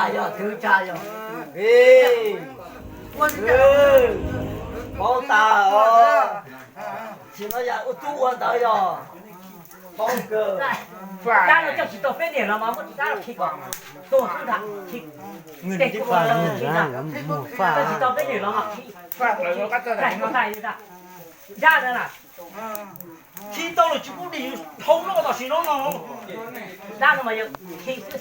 Yog twg tsa yog, paub tas os. Tsis no yog ua tub ua ntawd yog paub kawg. Dab no coj tsis tau peb niam los mas muab dab khi kom tuag xwb ntag. Coj tsis tau peb niam los mas khi, dab no na, khi tau lawm tsis pub dim dhau loj tam sim no no. Dab no mas yog khi xwb,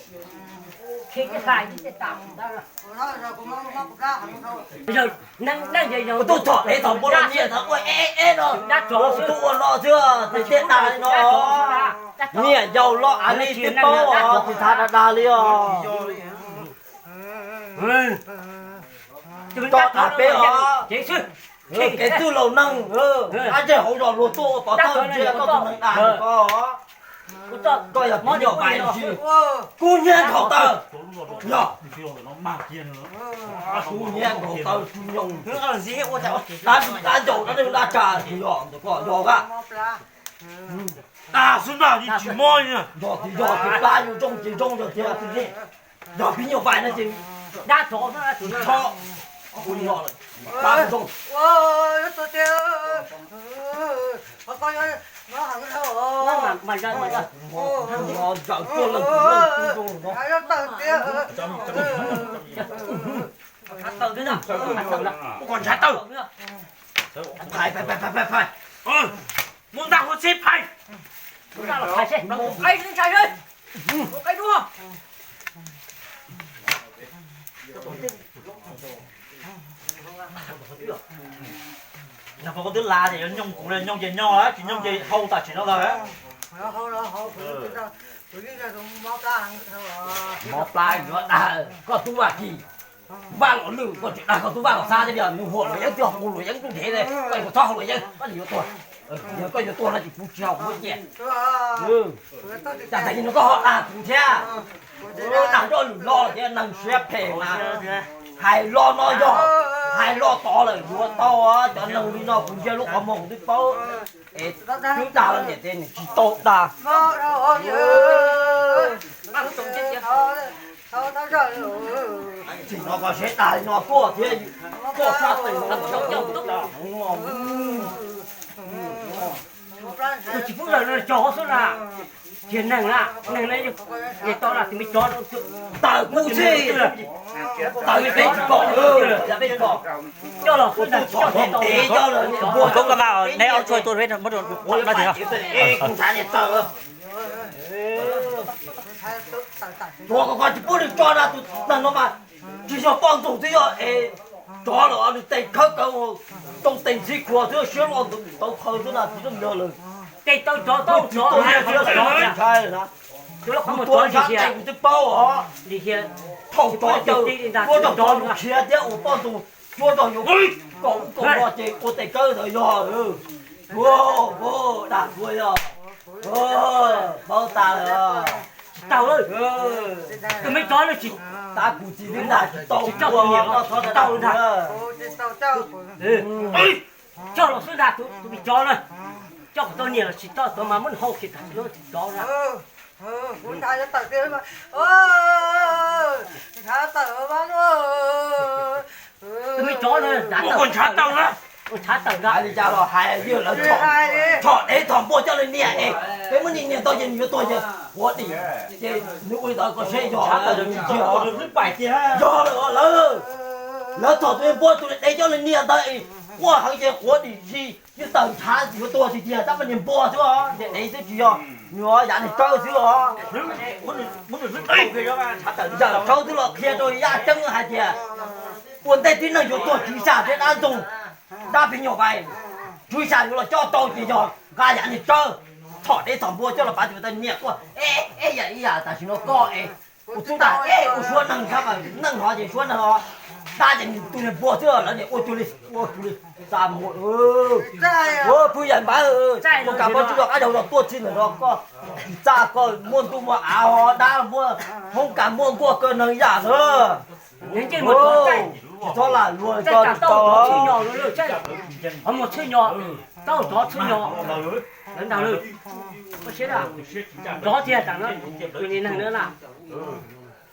khi tej hlais tej tas. Yog neeg, neeg yog tus thom dev thom npua los nyiaj thaum ua eb eb no, dab tsov xwb, tus ua no xwb, tej dag li no. Nyiaj yau los av li twb paub os, tus thav dag dag li os. Koj tas peb os, kev txwj laus neeg, ab ntsej hauv zos luag tuaj ua pov thawj ntsia koj tus neeg dag koj. Koj yog tus nyuam vais tsis, kub hnyiab nkhaus taw, yog kub hnyiab nkhaus taw tsis nyoog, dab ntsis dab ntsaum dab neeg dab tsa tsis yog ntawm koj yog a. Dag xwb ntag, tsis mob. Yog tias yog tias plab yuav zoo ces zoo, yog tias yog phim nyuj vais no ces dab tsov tsis txhob ua li no lawm. Plab zoo. Zawm tuaj leej twg leej twg zoo no. Ua kom ntshav tawm. Phais, phais, phais, phais, phais. Mus ntaj hua txhib phais. Mus qaib ntshai, mus qaib dua. Nag hmo koj twb la tias yuav nyooj kuv, nyooj ces nyooj, tsis nyooj ces hau tam sim no ntag. Mob plab yuav dag koj tub Vaj Kis, Vaj Los Lwm, koj tseem dag koj tub Vaj Los Xab thiab, nws huam luam yeeb twb ho mus luam yeeb ntuj nrhev li, koj yuav txhob hau luam yeeb, koj yuav tuag. Yog koj yuav tuag no ces kuv tsis hau kuv muab ciaj. Cas tag kis no koj ho dag kuv thiab? Dag coj lwm lo thiab, neeg siab phem mas. Hais lo no yog hais lo tod lawm yuav tau, cov neeg li no kuv ntsia lub qhov muag kuv twb paub. Es twb dag los niam tes nws tsis tau dag. Tsim no koj siab dag li no tuaj thiab, tuaj sab tes no. Tus tsis pub lawm no cog xwb na. Tiag neeg na, neeg na, es tau na tus me cov tawm kuv xwb, tawm peb tsis pom, peb tsis pom. Coj los xwb na, coj los tau. Koob koj mas neb ob tshuaj tuaj peb muab rau no tiag. Tuag kom koj tsis pub nws tso na, tus neeg no mas tsis yog poj ntxoog twb yog es tsov lawm, nws tes khawb kawg, tau tes ntxhib khuas xwb, siab loj ntawd tau khaws xwb na, tsis zoo yog lawm. Tes taw tsov tau tsov, ntshai lawm na. Kuv tuav ntshav tes kuv twb paub os. Thaum tsov caw, tuav rau tsov khiav thiab ua poj ntxoog, tuav rau yuav kaum ub kaum no ces ua tes kawb ntawd yog. Dag kuv yog, paub tas lawm. Tsis tau, tus me tsov no tsis, tab kuv txiv twb dag tsis tau, tsis tau ntag. Coj los xwb ntag, tus me tsov na, coj kom tau niam los tsis tau, tau mas muab nws hau kiag tag, tus tsov na. Tus me tsov na, ua kom ntshav tawm na. Ntshav tawm na. Hais li cas los hais, lawv txhom dev txhom npua coj li nias es peb muab nias nias tau ces nws yuav tuag ces quav dim, ces nws ua li ntawd koj saib yog. Yog lawm, lawv txhom tus me npua tus dev coj li nias ntawd es quaj heev ces quav dim si, yeej tawm ntshav yuav tuag tiag tiag, tab mas niag npua xwb os, niag dev xwb tsis yog, nws yav niag tsawb xwb os. Yawm saub twb los qhia rau Yaj Ceeb hais tias ua ntej tib neeg yuav tuag tswv xya thiab dab ntxoog, dab phim nyuj vais, tswv xya yuav los cob tau ces yog nqa yav niag tsawb, txhom dev txhom npua coj los pav tus tau niam quaj eb eb yam ib yam tam sim no koj es ua txub tag eb ua suab neeg, neeg hov ces suab neeg os, dab ces nws tus niag npua xwb lawv niam ua cuag li, ua cuag li. Xa mus, ua pw yam npab, ua kas pab tsuj zog qab zog los tuaj txij ntawm no koj, txaj koj muaj ntuj muaj av ho dab muaj hoob kas muaj nkuaj kaw neeg yam na. Tsis txhob lam luag ko tsis tau. Tsov tiag tam no, tus neeg na,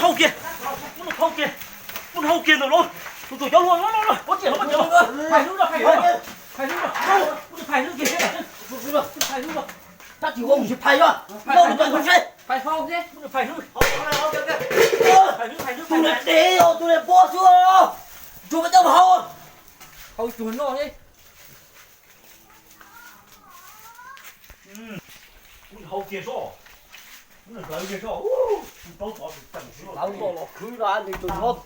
nrhaus kiag, kuv nrhaus kiag, kuv nrhaus kiag ntawm no, tus tsov cov hluas no, kuv tsis hais hlub, kuv tsis hais hlub kiag, kuv tsis hais hlub, kuv tsis hais hlub. Tab sis ua mus tsis phais os, ua mus tsis phais, kuv tsis phais hlub, phais hlub, phais hlub, tus niag dev os, tus niag npua xwb os, tsuas peb coj mus haus, haus tsuag noj li. Kuv haus kiag soj, kuv hlawv kiag soj, kuv tau tov tus los khwb no, nws tus nyob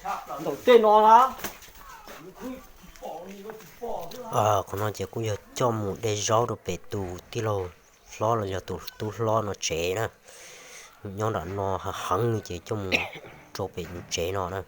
ntawm tej no na. Qhov no ces kuj yog coj mus de zaub rau pem tus tij laug hlob los yog tus tub hlob no tsev na. Nyob nram no heev ces coj mus rau pem nws tsev no na.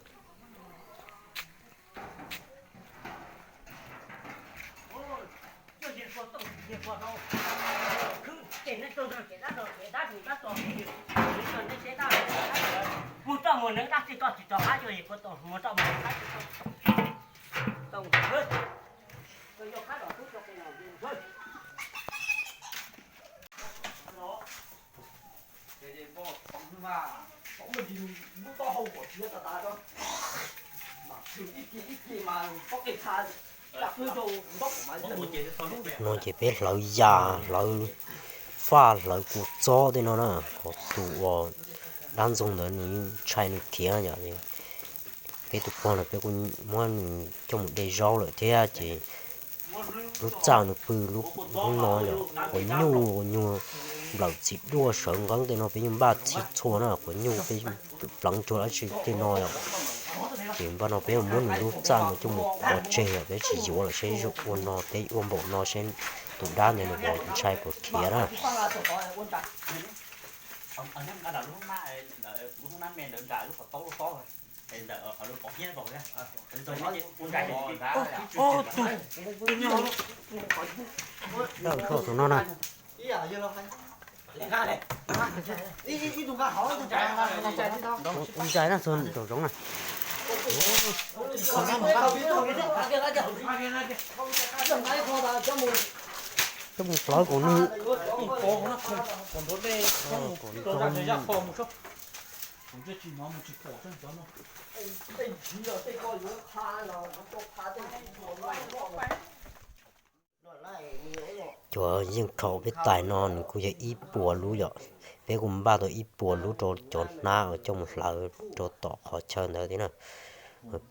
No ces peb hlawv yas, hlawv faj, hlawv kua txob tej no na. Qhov tus uas dab ntxoog ntawd nws yeej ntshai nws thiab yom. Peb tus pog no peb kuj muab nws coj mus de zaub lawm thiab ces lub txaj nws pw lub no yom, quav nyuj quav nyuag nplawm txiv duaj sawv nqeeb tej no peb yeej npaj txhij txhua na, quav nyuj peb pleev cuag dab tsi tej no yom. Ces npaj no peb yuav muab nws lub txaj no coj mus pov tseg, peb tsis yuav lawm, seb ua no peb ua npaum no seb tus dab ntawd nws puas ntshai puas khiav na. Tus no na, ntshai na, txog nraum zoov na. Coj mus plawv kom nws, kom nws Cov yeej khaum peb tais no nws kuj yog ib puas lub yom. Peb kuj npaj tau ib puas lub rau cov hnab uas coj mus hlawv rau tom qhov chaw ntawd thiab na.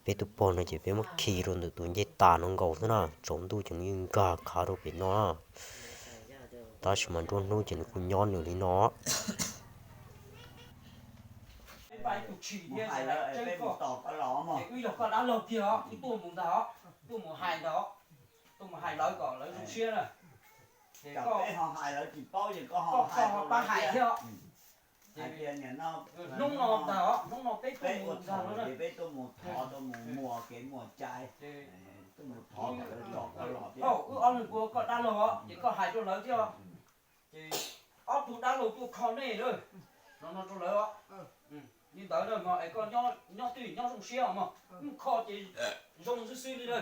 Peb tus pog no ces peb muab khi rau ntawm tus ncej tas no nkaus xwb na, tsaus ntuj ces nws yeej nkag khav rau pem no. Tab sis mas nruab hnub ces nws kuj nyob nws li no. Wb yog koj dab laug tiag os, wb tuaj mus ntag, tuaj mus hais ntag, tuaj mus hais lawv kom lawv zoo siab na. Ces koj ho pab hais thiab os. Hnub no ntag os, hnub no peb tuaj mus ntag no na. Ces wb ob leeg ua koj dab laug os, ces koj hais rau lawv thiab os. Ces ob tug dab laug tuaj kho nej lawm, no no rau lawv os. Li ntawd na mog es koj nyob twj ywm nyob zoo siab os mog, wb kho ces zoo xwb xwb li na.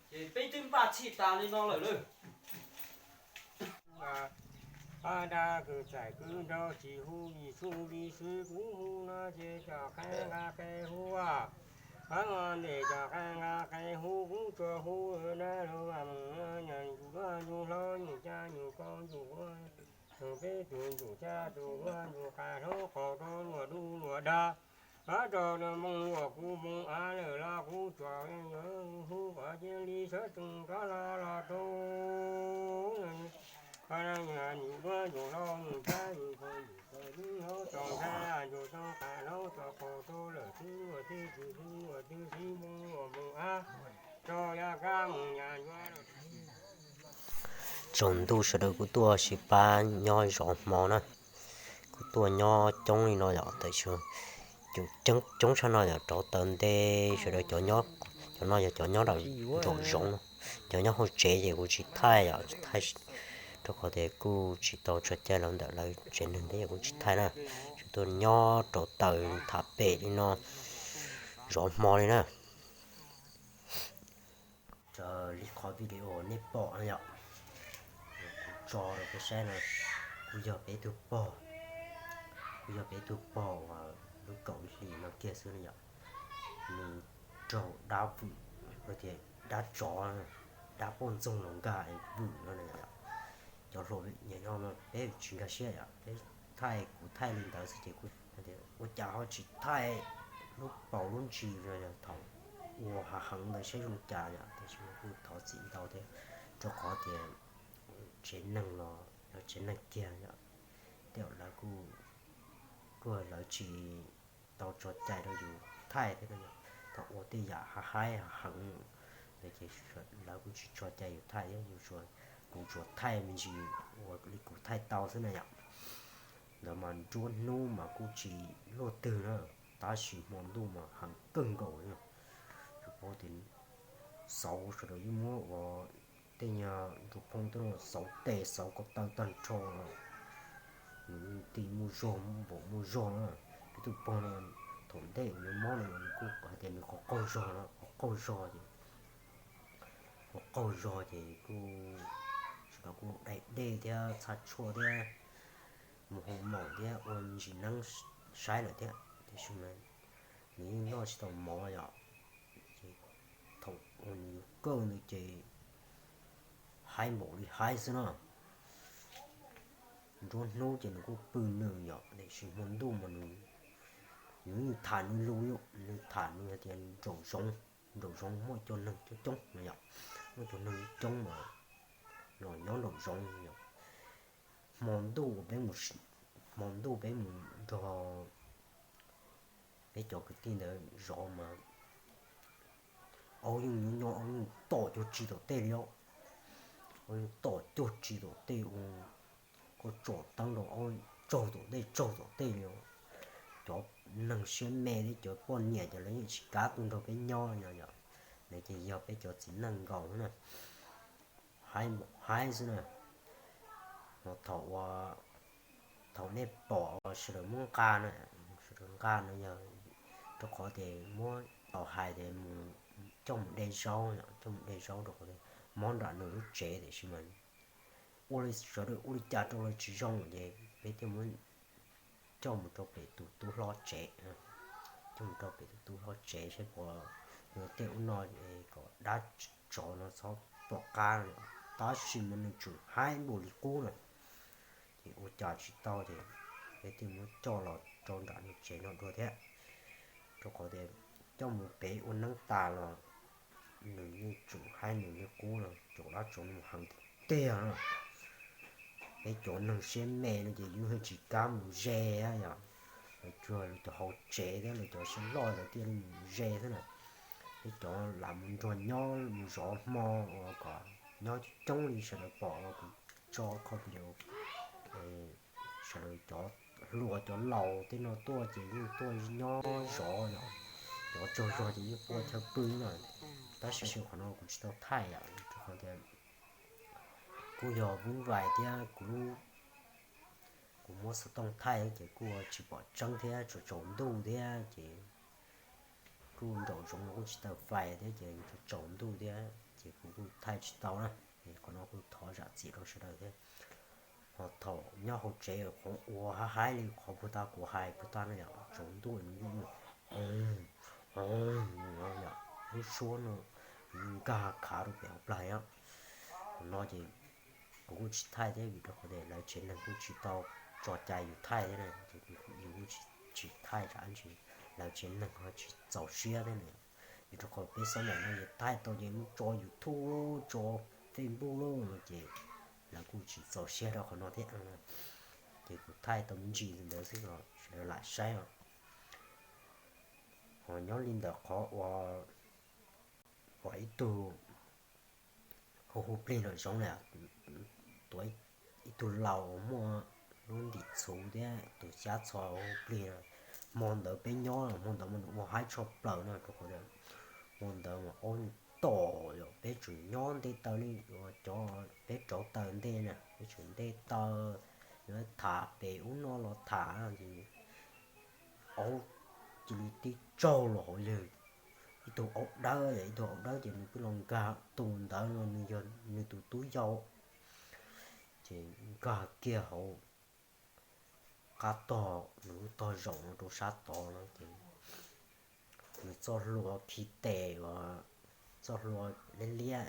Ces peb twb npaj txhij tas li no lawm na. Pab dab kws txais kwv nraug tsis hu yim txuj li xwb kuv hu no ces cov qe nqa qe hu. Pab ntes cov qe nqa qe hu kuv tsuas hu dab laug mas nyuj duab nyuj hlau nyuj cab nyuj kaub nyuj huab, tug peb tug nyuj cab tug huab nyuj qas hlaub qaug rau luag dub luag dag. Pab rau luag moo luag kuv moo av lawm los kuv tsuas hu kom cia li sawv tsees rov los los rau. Nyuj duab nyuj hlau nyuj cab nyuj kaub nyuj hlau tso ntshai nyuj tso qas hlaub tso qaug rau lawm xwb luag xwb tsis xwb luag twb xwb moo luag moo av tso ya kab moo ya ncua. Tsaus ntuj sawv daws kuj tuaj sib pab nyob zov hmo na. Kuj tuaj nyob coob li no yom, tam sim no coob tshaj no yom, rauv taws ntej sawv daws cov nyob, cov no yog cov nyob nraum zoov, cov nyob hauv tsev ces kuv tsis thaij yom, thaij rau qhov tias kuj tsis tau tso cai los ntawm lawv tsev neeg thiab kuv tsis thaij na. Tsuas tuaj nyob rauv taws tham pem li no zov hmo li na. Raws li qhov video nej pom no yom, kuv tso rau peb saib no, kuj yog peb tug pog, kuj yog peb tug pog uas lub kaum ib hlis no kiag xwb no yom, nws raug dab vwm, tias dab tsov, dab poj ntxoog los nkag es vwm no na yom. Cov hluas no peb tsis nkag siab yom, peb thaij kuv thaij li ntawd xwb ces kuj ua cas ho tsis thaij lub paus lub ntsis thaum ua hav heev ntawd saib zoo cas yom, tiam sis kuj thov txim ntau thiab, rau qhov tias tsev neeg los yog tsev neeg kiag yom, tej zaum lawv kuj, kuj lawv tsis tau tso cai rau yus thaij thiab no yom, thaum ua tej yam hav haib hav heev ntawd ces lawv kuj tsis tso cai yus thaij thiab, yus tsuas, kuv tsuas thaij me ntsis ua li kuv thaij tau xwb na yom. Ntawd mas nruab hnub mas kuj tsis luaj twg na, tab sis hmo ntuj mas heev kawg nkaus li. Tsis paub tias xauv sawv daws yeej muab ua tej nyuag nruas phoo tej no xauv tes xauv ko taw tag nrho los nws yeej muaj zog npaum muaj zog na. Peb tus pog no thaum ntej uas nws mob no nws kuj hais tias nws qhov qaug zog no, qhov qaug zog ces, qhov qaug zog ces kuj sawv daws kuj dai dej thiab txhaj tshuaj thiab mus hu maum thiab ua ntsis neeb saib lawm thiab, tiam sis mas nws yeej noj tsis tau mov yom. Ces thaum uas nws yuav kawg ntawd ces haib npaum li haib xwb na. Nruab hnub ces nws kuj pw nws yom, tiam sis hmo ntuj mas nws, nws yeej tham nws lus, nws tham nws hais tias nraum zoov, nraum zoov muaj cov neeg coob coob no yom, muaj cov neeg coob mas los nyob nraum zoov yom. Hmo ntuj peb mus, hmo ntuj peb mus nrog peb cov kwv tij ntawd zov mas Aub yeej nyob nyob aub yeej tom cuag tsi tom tej li os. Aub yeej tom cuag tsi tom tej ua, kuj tsom teeb rau aub tsaug tom tej tsaug tom tej li os. Cov neeg siab me thiab cov poj niam ces lawv yeej tsis kav tuaj nrog peb nyob no yom. Lawv ces yog peb cov txiv neej nkaus xwb na, haib npaum haib xwb na. Thaum ua, thaum nej pom sawv daws muab nqa no, sawv daws nqa no yog rau qhov tias muab tau hais tias mus coj mus de zaub, coj mus de zaub rau qhov mob nram nws lub tsev tiam sis mas ua li sawv daws ua li cas rau los tsis zoo ces peb thiaj muab coj mus rau pem tus tub hlob tsev, coj mus rau pem tus tub hlob tsev saib puas, tej ub no kom dab tsov no txhob pom qab. Tab sis mas nws tseem haib npaum li qub na, ces ua cas tsis tau ces peb thiaj muab coj los rau nram nws tsev no dua thiab, rau qhov tias coj mus pem ua neeb tas los nws yeej tseem haib nws li qub no, cov dab tsov no heev tiag tiag na. Peb cov neeg siab me no ces yeej tsis kam mus ze yom, lawv cuag lawv cov hauv tsev thiab lawv cov siab loj lawv thiaj li mus ze xwb na. Peb cov lam mus nrog nyob mus zov hmo uas kom nyob coob coob li sawv daws pom los kuv tso qhov video, sawv daws cov hluas cov laus tej no tuaj ces yeej tuaj nyob zov yom, cov tsaug zog ces yeej tuaj chaw pw na. Tab sis qhov no kuv tsis tau thaij yom, rau qhov tias kuj yog vub vais thiab kuv lub, kuv muab xov tooj thaij ces kuj tsis pom tseeb thiab tsaus tsaus ntuj thiab ces kuj nraum zoov los kuj tsis tau fais thiab ces tsaus ntuj thiab ces kuv kuj thaij tsis tau na. Qhov no kuj thov zam txim rau sawv daws thiab. Ho thaum nyob hauv tsev qhov ua haib haib li qhov puag ta kuv hais puag ta no yom, tsaus ntuj nws yeej ua, o, o, yom, lub suab no nws yeej nkag khav rau pem hauv plag os. Qhov no ces kuv kuj tsis thaij thiab vim rau qhov tias lawv tsev neeg kuj tsis tau tso cai yus thaij thiab na, ces yus kuj tsis thaij tsam ntsis lawv tsev neeg ho tsis txaus siab thiab na. Vim rau qhov peb xab maim no ces thaij tau ces muab tso YouTube tso Facebook lauj no ces lawv kuj tsis txaus siab rau qhov no thiab. Ces kuv thaij tau me ntsis li ntawd xwb los sawv daws lam saib os. Ho nyob li ntawm qhov uas, uas ib tug hu hu plig nraum zoov na, tuav ib tug laus uas muaj lub ntim txhuv thiab tus xyab txho hu plig. Hmo ntawd peb nyob, hmo ntawd mas nws ua haib tshaj plaws no rau qhov tias hmo ntawd mas aub tom yom, peb tseem nyob nte taw li uas cov peb rauv taws nte na, peb tseem nte taw, yuav tham pem ub no los tham ces aub cia li tib tsaug los hauv yawg, ib tug aub dawb, ib tug aub dawb ces nws twb los nkag tus ntawd no nws yog nws tus tub yau, ces nkag kiag hauv qab tog nws lub tog zaum no rau sab tod no ces nws txoj hlua khi tes uas txoj hlua liab liab,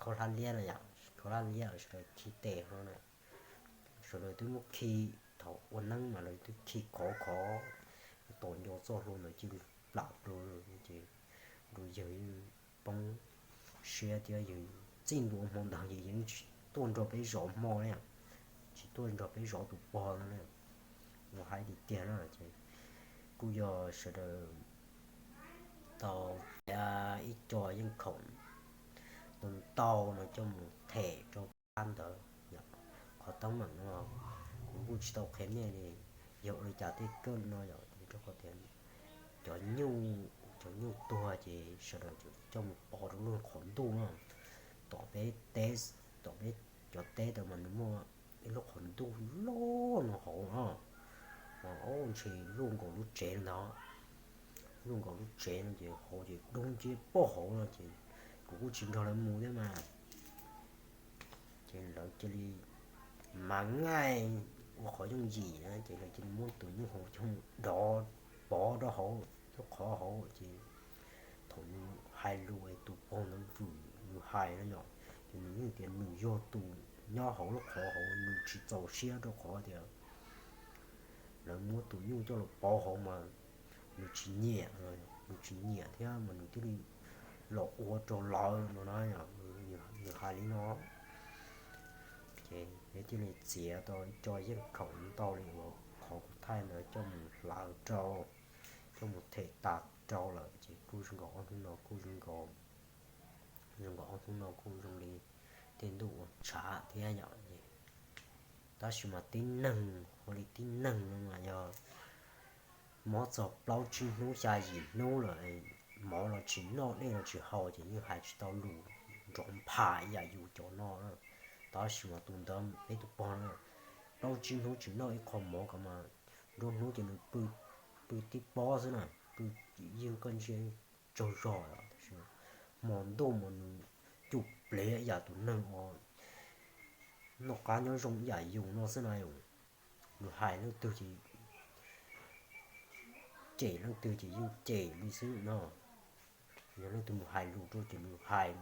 khaub hlab liab no yom, khaub hlab liab sawv daws khi tes no na. Sawv daws twb muab khi, thaum ua neeb mas lawv twb khi khov khov, tos nco txoj hlua ntawd cia li plam plua ces nrau yawg yeej poob siab thiab yawg txij ntua hmo ntawd ces yawg tsis tuaj nrog peb zov hmo li, tsis tuaj nrog peb zov tus pog no li. Ua haib tiag tiag na ces kuj yog sawv daws tau tiav ib co yeej khoom ntau ntau no coj mus them rau qab ntawd yom. Qhov teeb meem no kuv kuj tsis tau qhia nej li yog ua li cas tej kawg no yom, rau qhov tias cov nyuj, cov nyuj tuag ces sawv daws coj mus pov rau lub qhov ntuj no. Tom peb teb, tom peb cov teb tau mas nws muaj ib lub qhov ntuj loj no hauv no, mas ntshe luaj nkaus lub tsev ntag. Luaj nkaus lub tsev no ces hauv ces dub nciab pog hauv no ces kuv kuj tsis nrog lawv mus thiab mas. Ces lawv cia li mas ngaij ua qhov yooj yim na ces lawv cia li muab tus nyuj hauv coj dov pov rau hauv lub qhov hauv ces thaum nws hais lus es tus pog ntawd vwm nws hais no yom, ces nws yeej tias nws yog tus nyob hauv lub qhov hauv, nws tsis txaus siab rau qhov tias lawv muab tus nyuj coj los pauv hauv mas nws tsis nyiam, nws tsis nyiam thiab mas nws thiaj li los ua rau lawv no na, nws hais li no. Ces peb thiaj li txiav tau ib co yeej khoom ntau li uas qhov kuv thaij ntawd coj mus hlawv rau, coj mus them tas rau lawm ces kuj zoo nkaus ob hnub no kuj zoo nkaus Zoo nkaus ob hnub no kuj zoo li tej ntuj uas tshav thiab yom. Tab sis mas tib neeg, ua li tib neeg no mas yog mob txog plaub tsib hnub xya yim hnub lawm, mov los tsis noj dej los tsis haus ces yeej hais tsis tau lus nrov npham ib yam yus cov no. Tab sis mas tus ntawd peb tus pog na, plaub tsib hnub tsis noj ib qho mov ko mas nruab hnub ces nws pw, pw tib pob xwb na, pw yeej koj ntsia tsaug zog, hmo ntuj mas nws cuj plev ib yam tus neeg uas noj qab nyob zoo ib yam yus no xwb na. Nws hais leej twg ces cem, leej twg ces yeej cem li xwb no. Yog leej twg mus hais lus rau ces nws hais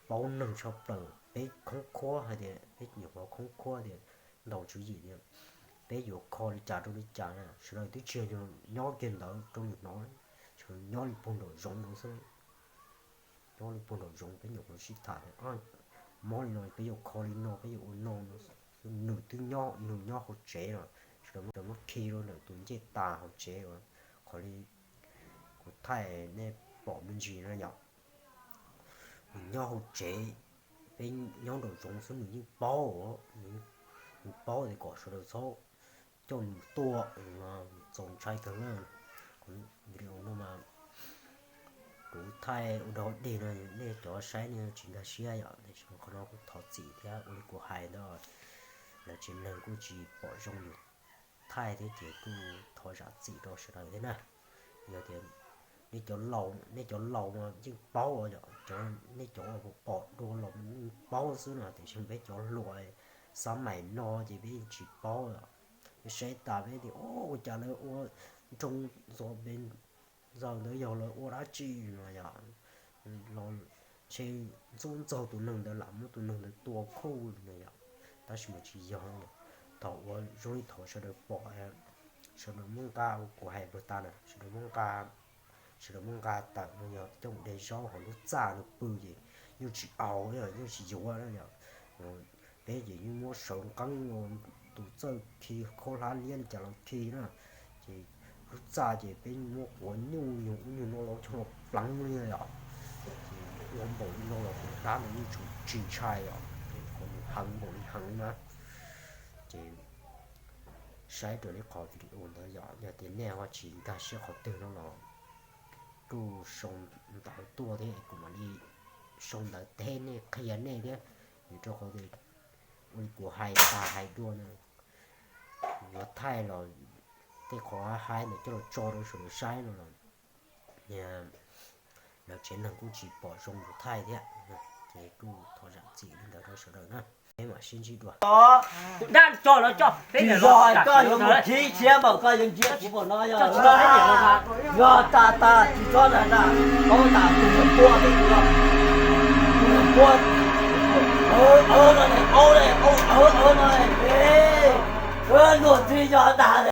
paub neeg tshaj plaws. Peb khoob khuab hais tias, peb nyuam qhuav khoob khuab tias, ntaus tswv yim tias peb yuav kho li cas rau li cas na, sawv daws twb tsis yog nyob kiag ntawd rau nws hnov, sawv daws nyob li puag nraum zoov ntawd xwb. Nyob li puag nraum zoov peb nyuam qhuav sib tham tias, mob li no peb yuav kho li no, peb yuav ua no no. Nws twb nyob, nws nyob hauv tsev los sawv daws muab khi rau ntawm tus ncej tas hauv tsev uas qhov li kuv thaij nej pom me ntsis no yom. Nws nyob hauv tsev, peb nyob nraum zoov xwb nws yeej paub, nws paub tias kom sawv daws txhob coj nws tuaj, txaus ntshai kawg na. Video no mas kuv thaij ua dog dig no nej cov saib nej tsis nkag siab yom, tiam sis qhov no kuj thov txim thiab ua li kuv hais ntawd, lawv tsev neeg kuj tsis pom zoo yus thaij thiab ces kuj thov zam txim rau sawv daws thiab na. Yog tias nej cov laus, nej cov laus mas yeej paub os, cov, nej cov uas pom dua los yeej paub xwb no, tiam sis peb cov hluas xab maim no ces peb yeej tsis paub os. Peb saib tas peb tias ua cas lawv ua nroo ntxov pes ntxaws ntawd yog lawv ua dab tsi no yom. Los ntshe ntxub ntxaug tus neeg ntawd lam muab tus neeg ntawd tua khuj no yom. Tab sis mas tsis yog, thaum ua zoo li thaum sawv daws pom, sawv daws muab nqa, kuv hais puag ta na, sawv daws muab nqa, sawv daws muab nqa tawm no yog coj mus de zaub hauv lub txaj no pw ces yeej tsis au, yeej tsis yuav na yom. Peb ces yeej muab sawv nqeeb ua tus txawj khi khaub hlab liab li cas los khi na. Ces lub txaj ces peb muab quav nyuj, nyuag ub nyuag no los coj los pleev li yom. Ces ua npaum li no los tus dab ntawd yeej tseem tsis ntshai os, ces qhov nws heev npaum li heev na. Ces saib raws li qhov video ntawd yom, yog tias nej ho tsis nkag siab qhov twg no los kuj sau ntawv tuaj thiab kuv mam li sau ntawv teb nej, qhia nej thiab. Vim rau qhov tias ua li kuv hais tas hais dua na, yuav thaij los tej qhov haib ntawd coj los tso rau sawv daws saib no los lawv tsev neeg kuj tsis pom zoo yuav thaij thiab. Ces kuj thov zam txim li ntawd rau sawv daws na. Peb mam sib ntsib dua. Tus dab coj los coj, peb tsis yog koj yuav mus khib siab npaum koj yuav ntsia kuv npaum no yog, yog tas tas tsis txhob na, paub tas tus niag pua pem kuv, tus niag pua, no ne, paub ne, paub no ne, luag txiv yog tas ne.